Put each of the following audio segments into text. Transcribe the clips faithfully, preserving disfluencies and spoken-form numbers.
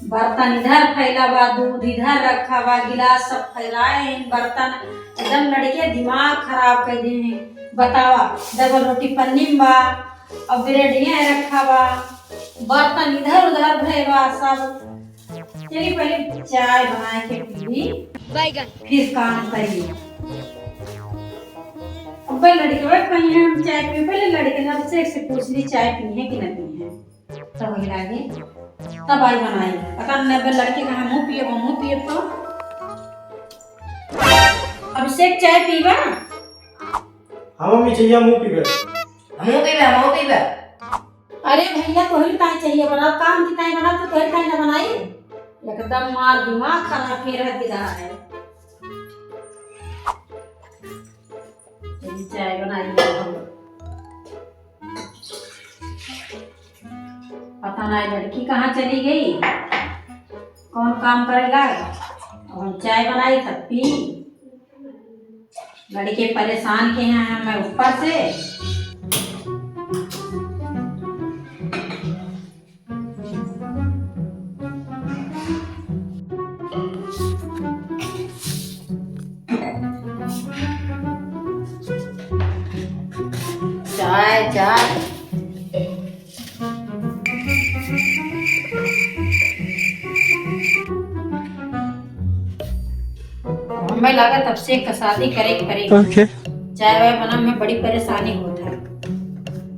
बर्तन इधर फैला बा, दूध इधर रखा बा, गिलास सब फैलाए हैं, बर्तन एकदम लड़के दिमाग खराब कर दे हैं। बतावा, डबल रोटी पन्नी में बा, और ब्रेड यहाँ रखा बा, बर्तन इधर उधर भय बा सब। चलिए पहले चाय बनाए के पी, बैगन। फिर काम करिए। अब लड़के कहीं हम चाय पी, पहले लड़के ना से, से पूछ ली चाय पी है कि ना पी है। तब वही लागे, तब आई बनाई। पता नहीं अब लड़के कहाँ मुँह पिए, वो मुँह पिए तो। अभिषेक चाय पीबा? हाँ मम्मी, चाहिए मुँह पीबे। हमहू पीबे, हमहू पीबे। अरे भैया, तोहरी ताई चाहिए बनाओ, काम की ताई बनाओ, तो तोहरी ताई ना बनाई। एकदम मार दिमाग खराब के रख दिया है। चलिए चाय बनाइए हम। पता नहीं लड़की कहाँ चली गई, कौन काम करेला। अब हम चाय बनाई तब पी। लड़के परेशान के हैं हमें ऊपर से। चाय, चाय। हमें लागत अब से एक शादी करे के पड़ेगी। OK। चाय वाय बना में बड़ी परेशानी होत है।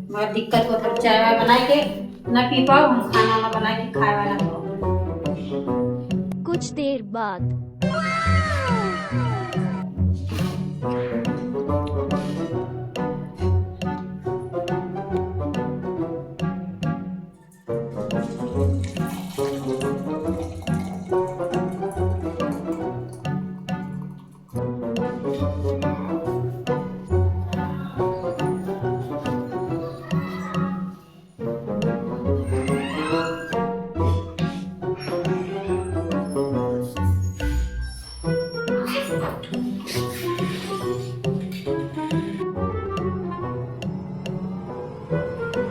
बहुत दिक्कत होत है चाय वाय बना के ना पी पाओ, हम खाना ना बना के खाए वाला पाओ। कुछ देर बाद।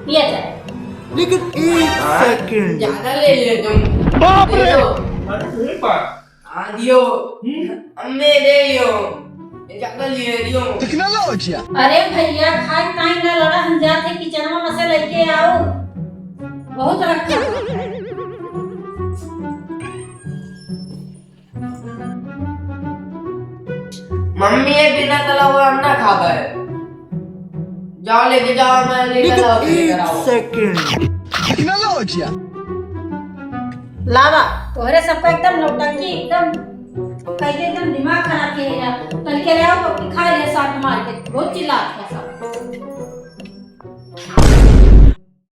लिया जाए। लेकिन एक second। ज्यादा ले लिए तुम। बाप रे! ये लो। अरे, एक बार। हाँ, दियो। हम्म। अम्मे दे लियो। ये ज्यादा लिए दियो। Technology। अरे भैया, खाए ताई ना लड़ा, हम जाते किचनवा में से लेके आओ। बहुत रखा। मम्मी, ये बिना तला हुआ हम ना खाबे। जाओ लेके जाओ, मैं लेके लेकिन जाओ, लेके एक आओ। Second। Technology। लावा, तोहरे सबका एकदम नौटंकी, एकदम कह के एकदम दिमाग खराब किए है। तनिके ले आओ, पप्पी खा ले साथ मार के, बहुत चिल्लात है।